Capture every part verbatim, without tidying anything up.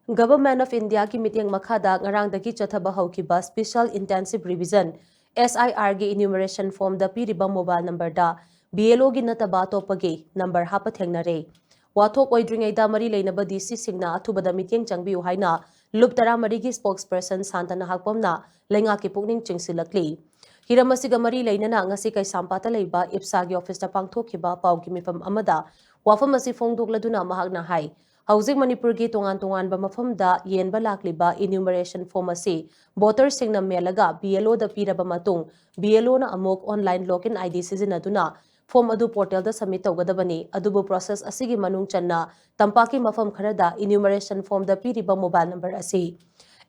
Government of India ꯒꯤ ꯃꯤꯠꯌꯦꯡ ꯃꯈꯥꯗ ꯉꯔꯥꯡꯗꯒꯤ ꯆꯠꯊꯕ ꯍꯧꯈꯤꯕ Special Intensive Revision, S I R ꯒꯤ enumeration form ꯗ ꯄꯤꯔꯤꯕ mobile number ꯗ B L O ꯒꯤ ꯅꯠꯇꯕ ꯑꯇꯣꯞꯄꯒꯤ number ꯍꯥꯞꯄ ꯊꯦꯡꯅꯔꯦ꯫ ꯋꯥꯊꯣꯛ ꯑꯣꯏꯗ꯭ꯔꯤꯉꯩꯗ ꯃꯔꯤ ꯂꯩꯅꯕ D C ꯁꯤꯡꯅ ꯑꯊꯨꯕꯗ ꯃꯤꯠꯌꯦꯡ ꯆꯪꯕꯤꯌꯨ ꯍꯥꯏꯅ ꯂꯨꯞ ꯇꯔꯥꯃꯔꯤꯒꯤ spokesperson ꯁꯥꯟꯇꯅ ꯍꯥꯛꯄꯝꯅ ꯂꯩꯉꯥꯛꯀꯤ ꯄꯨꯛꯅꯤꯡ ꯆꯤꯡꯁꯤꯜꯂꯛꯂꯤ꯫ ꯍꯤꯔꯝ ꯑꯁꯤꯒ ꯃꯔꯤ ꯂꯩꯅꯅ ꯉꯁꯤ ꯀꯩꯁꯥꯝꯄꯥꯠꯇ ꯂꯩꯕ ꯏꯞꯁꯥꯒꯤ office ꯇ ꯄꯥꯡꯊꯣꯛꯈꯤꯕ ꯄꯥꯎꯒꯤ ꯃꯤꯐꯝ ꯑꯃꯗ ꯋꯥꯐꯝ ꯑꯁꯤ ꯐꯣꯡꯗꯣꯛꯂꯗꯨꯅ ꯃꯍꯥꯛꯅ ꯍꯥꯏ, ꯍꯧꯖꯤꯛ ꯃꯅꯤꯄꯨꯔꯒꯤ ꯇꯣꯉꯥꯟ ꯇꯣꯉꯥꯟꯕ ꯃꯐꯝꯗ ꯌꯦꯟꯕ ꯂꯥꯛꯂꯤꯕ enumeration form ꯑꯁꯤ voter ꯁꯤꯡꯅ ꯃꯦꯜꯂꯒ B L O ꯗ ꯄꯤꯔꯕ ꯃꯇꯨꯡ, B L O ꯅ ꯑꯃꯨꯛ online login I D ꯁꯤꯖꯤꯟꯅꯗꯨꯅ form ꯑꯗꯨ portal ꯗ submit ꯇꯧꯒꯗꯕꯅꯤ꯫ ꯑꯗꯨꯕꯨ process ꯑꯁꯤꯒꯤ ꯃꯅꯨꯡ ꯆꯟꯅ ꯇꯝꯄꯥꯛꯀꯤ ꯃꯐꯝ ꯈꯔꯗ enumeration form ꯗ ꯄꯤꯔꯤꯕ mobile number ꯑꯁꯤ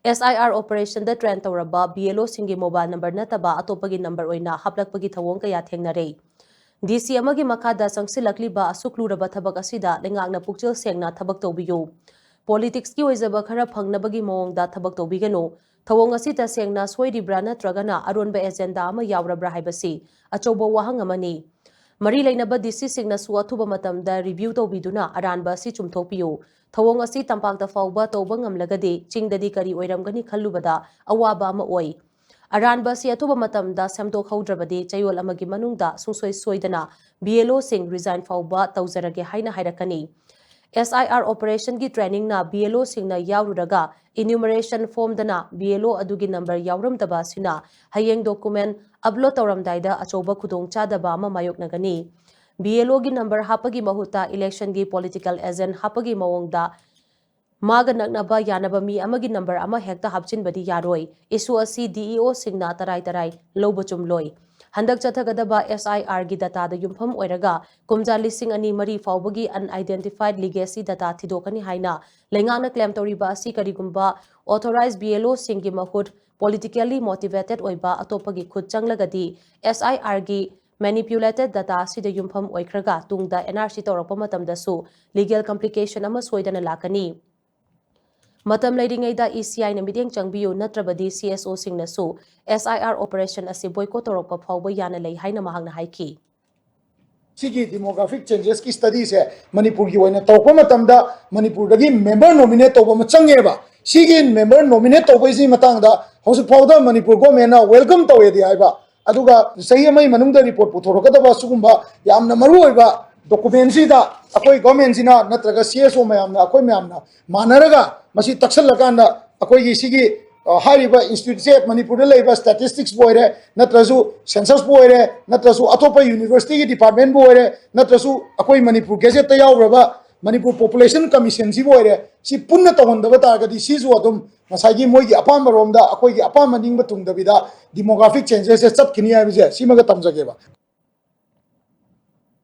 S I R operation the train ꯇꯧꯔꯕ B L O ꯁꯤꯡꯒꯤ mobile number ꯅꯠꯇꯕ ꯑꯇꯣꯞꯄꯒꯤ number ꯑꯣꯏꯅ ꯍꯥꯞꯂꯛꯄꯒꯤ ꯊꯧꯑꯣꯡ ꯀꯌꯥ ꯊꯦꯡꯅꯔꯦ꯫ D C ꯑꯃꯒꯤ ꯃꯈꯥꯗ ꯆꯪꯁꯤꯜꯂꯛꯂꯤꯕ ꯑꯁꯨꯛ ꯂꯨꯔꯕ ꯊꯕꯛ ꯑꯁꯤꯗ ꯂꯩꯉꯥꯛꯅ ꯄꯨꯛꯆꯦꯜ ꯁꯦꯡꯅ ꯊꯕꯛ ꯇꯧꯕꯤꯌꯨ꯫ Politics ꯀꯤ ꯑꯣꯏꯖꯕ ꯈꯔ ꯐꯪꯅꯕꯒꯤ ꯃꯑꯣꯡꯗ ꯊꯕꯛ ꯇꯧꯕꯤꯒꯅꯨ꯫ ꯊꯧꯑꯣꯡ ꯑꯁꯤ ꯇꯁꯦꯡꯅ ꯁꯣꯏꯔꯤꯕ꯭ꯔꯥ ꯅꯠꯇ꯭ꯔꯒꯅ ꯑꯔꯣꯟꯕ agenda ꯑꯃ ꯌꯥꯎꯔꯕ꯭ꯔꯥ ꯍꯥꯏꯕꯁꯤ ꯑꯆꯧꯕ ꯋꯥꯍꯪ ꯑꯃꯅꯤ꯫ ꯃꯔꯤ ꯂꯩꯅꯕ D C ꯁꯤꯡꯅꯁꯨ ꯑꯊꯨꯕ ꯃꯇꯝꯗ review ꯇꯧꯕꯤꯗꯨꯅ ꯑꯔꯥꯟꯕ ꯑꯁꯤ ꯆꯨꯝꯊꯣꯛꯄꯤꯌꯨ꯫ ꯊꯧꯑꯣꯡ ꯑꯁꯤ ꯇꯝꯄꯥꯛꯇ ꯐꯥꯎꯕ ꯇꯧꯕ ꯉꯝꯂꯒꯗꯤ ꯆꯤꯡꯗꯗꯤ ꯀꯔꯤ ꯑꯣꯏꯔꯝꯒꯅꯤ ꯈꯜꯂꯨꯕꯗ ꯑꯋꯥꯕ ꯑꯃ ꯑꯣꯏ꯫ ꯑꯔꯥꯟꯕ ꯑꯁꯤ ꯑꯊꯨꯕ ꯃꯇꯝꯗ ꯁꯦꯝꯗꯣꯛꯍꯧꯗ꯭ꯔꯕꯗꯤ ꯆꯌꯣꯜ ꯑꯃꯒꯤ ꯃꯅꯨꯡꯗ ꯁꯨꯡꯁꯣꯏ ꯁꯣꯏꯗꯅ B L O ꯁꯤꯡ resign ꯐꯥꯎꯕ ꯇꯧꯖꯔꯒꯦ ꯍꯥꯏꯅ ꯍꯥꯏꯔꯛꯀꯅꯤ꯫ S I R operation ꯒꯤ training ꯅ B L O ꯁꯤꯡꯅ ꯌꯥꯎꯔꯨꯔꯒ enumeration form ꯗꯅ B L O ꯑꯗꯨꯒꯤ number ꯌꯥꯎꯔꯝꯗꯕ ꯑꯁꯤꯅ ꯍꯌꯦꯡ document upload ꯇꯧꯔꯝꯗꯥꯏꯗ ꯑꯆꯧꯕ ꯈꯨꯗꯣꯡꯆꯥꯗꯕ ꯑꯃ ꯃꯥꯌꯣꯛꯅꯒꯅꯤ꯫ B L O ꯒꯤ number ꯍꯥꯞꯄꯒꯤ ꯃꯍꯨꯠꯇ election ꯒꯤ political agent ꯍꯥꯞꯄꯒꯤ ꯃꯑꯣꯡꯗ ꯃꯥꯒ ꯅꯛꯅꯕ ꯌꯥꯅꯕ ꯃꯤ ꯑꯃꯒꯤ number ꯑꯃ ꯍꯦꯛꯇ ꯍꯥꯞꯆꯤꯟꯕꯗꯤ ꯌꯥꯔꯣꯏ꯫ Issue ꯑꯁꯤ D E O ꯁꯤꯡꯅ ꯇꯔꯥꯏ ꯇꯔꯥꯏ ꯂꯧꯕ ꯆꯨꯝꯂꯣꯏ꯫ ꯍꯟꯗꯛ ꯆꯠꯊꯒꯗꯕ S I R ꯒꯤ data ꯗ ꯌꯨꯝꯐꯝ ꯑꯣꯏꯔꯒ ꯀꯨꯝꯖꯥ ꯂꯤꯁꯤꯡ ꯑꯅꯤ ꯃꯔꯤ ꯐꯥꯎꯕꯒꯤ unidentified legacy data ꯊꯤꯗꯣꯛꯀꯅꯤ ꯍꯥꯏꯅ ꯂꯩꯉꯥꯛꯅ claim ꯇꯧꯔꯤꯕ ꯑꯁꯤ ꯀꯔꯤꯒꯨꯝꯕ authorized B L O ꯁꯤꯡꯒꯤ ꯃꯍꯨꯠ politically motivated ꯑꯣꯏꯕ ꯑꯇꯣꯞꯄꯒꯤ ꯈꯨꯠ ꯆꯪꯂꯒꯗꯤ S I R ꯒꯤ manipulated data ꯑꯁꯤꯗ ꯌꯨꯝꯐꯝ ꯑꯣꯏꯈ꯭ꯔꯒ ꯇꯨꯡꯗ N R C ꯇꯧꯔꯛꯄ ꯃꯇꯝꯗꯁꯨ legal complication ꯑꯃ ꯁꯣꯏꯗꯅ ꯂꯥꯛꯀꯅꯤ꯫ ꯃꯇꯝ ꯂꯩꯔꯤꯉꯩꯗ E C I ꯅ ꯃꯤꯠꯌꯦꯡ ꯆꯪꯕꯤꯌꯨ, ꯅꯠꯇ꯭ꯔꯕꯗꯤ C S O ꯁꯤꯡꯅꯁꯨ S I R operation ꯑꯁꯤ boycott ꯇꯧꯔꯛꯄ ꯐꯥꯎꯕ ꯌꯥꯅ ꯂꯩ ꯍꯥꯏꯅ ꯃꯍꯥꯛꯅ ꯍꯥꯏꯈꯤ꯫ ꯁꯤꯒꯤ demographic changesꯀꯤ studyꯁꯦ ꯃꯅꯤꯄꯨꯔꯒꯤ ꯑꯣꯏꯅ ꯇꯧꯔꯛꯄ ꯃꯇꯝꯗ ꯃꯅꯤꯄꯨꯔꯗꯒꯤ member nominate ꯇꯧꯕ ꯑꯃ ꯆꯪꯉꯦꯕ꯫ ꯁꯤꯒꯤ member nominate ꯇꯧꯕꯩꯁꯤ ꯃꯇꯥꯡꯗ ꯍꯧꯖꯤꯛ ꯐꯥꯎꯗ ꯃꯅꯤꯄꯨꯔ governmentꯅ welcome ꯇꯧꯋꯦꯗꯤ ꯍꯥꯏꯕ, ꯑꯗꯨꯒ ꯆꯍꯤ ꯑꯃꯒꯤ ꯃꯅꯨꯡꯗ report ꯄꯨꯊꯣꯔꯛꯀꯗꯕ ꯁꯤꯒꯨꯝꯕ ꯌꯥꯝꯅ ꯃꯔꯨ ꯑꯣꯏꯕ documentꯁꯤꯗ ꯑꯩꯈꯣꯏ governmentꯁꯤꯅ ꯅꯠꯇ꯭ꯔꯒ C S O ꯃꯌꯥꯝꯅ, ꯑꯩꯈꯣꯏ ꯃꯌꯥꯝꯅ ꯃꯥꯟꯅꯔꯒ ꯃꯁꯤ ꯇꯛꯁꯜꯂꯀꯥꯟꯗ ꯑꯩꯈꯣꯏꯒꯤ ꯁꯤꯒꯤ, ꯑ, ꯍꯥꯏꯔꯤꯕ instituteꯁꯦ, ꯃꯅꯤꯄꯨꯔꯗ ꯂꯩꯕ statisticsꯄꯨ ꯑꯣꯏꯔꯦ, ꯅꯠꯇ꯭ꯔꯁꯨ censusꯄꯨ ꯑꯣꯏꯔꯦ, ꯅꯠꯇ꯭ꯔꯁꯨ ꯑꯇꯣꯞꯄ universityꯒꯤ departmentꯄꯨ ꯑꯣꯏꯔꯦ, ꯅꯠꯇ꯭ꯔꯁꯨ ꯑꯩꯈꯣꯏ ꯃꯅꯤꯄꯨꯔ gazetteꯇ ꯌꯥꯎꯈ꯭ꯔꯕ ꯃꯅꯤꯄꯨꯔ Population Commissionꯁꯤꯕꯨ ꯑꯣꯏꯔꯦ, ꯁꯤ ꯄꯨꯟꯅ ꯇꯧꯍꯟꯗꯕ ꯇꯥꯔꯒꯗꯤ ꯁꯤꯁꯨ ꯑꯗꯨꯝ ꯉꯁꯥꯏꯒꯤ ꯃꯣꯏꯒꯤ ꯑꯄꯥꯝꯕ ꯔꯣꯝꯗ ꯑꯩꯈꯣꯏꯒꯤ ꯑꯄꯥꯝꯕ ꯅꯤꯡꯕ ꯊꯨꯡꯗꯕꯤꯗ demographic changesꯁꯦ ꯆꯠꯈꯤꯅꯤ ꯍꯥꯏꯕꯁꯦ ꯁꯤꯃꯒ ꯇꯝꯖꯒꯦꯕ꯫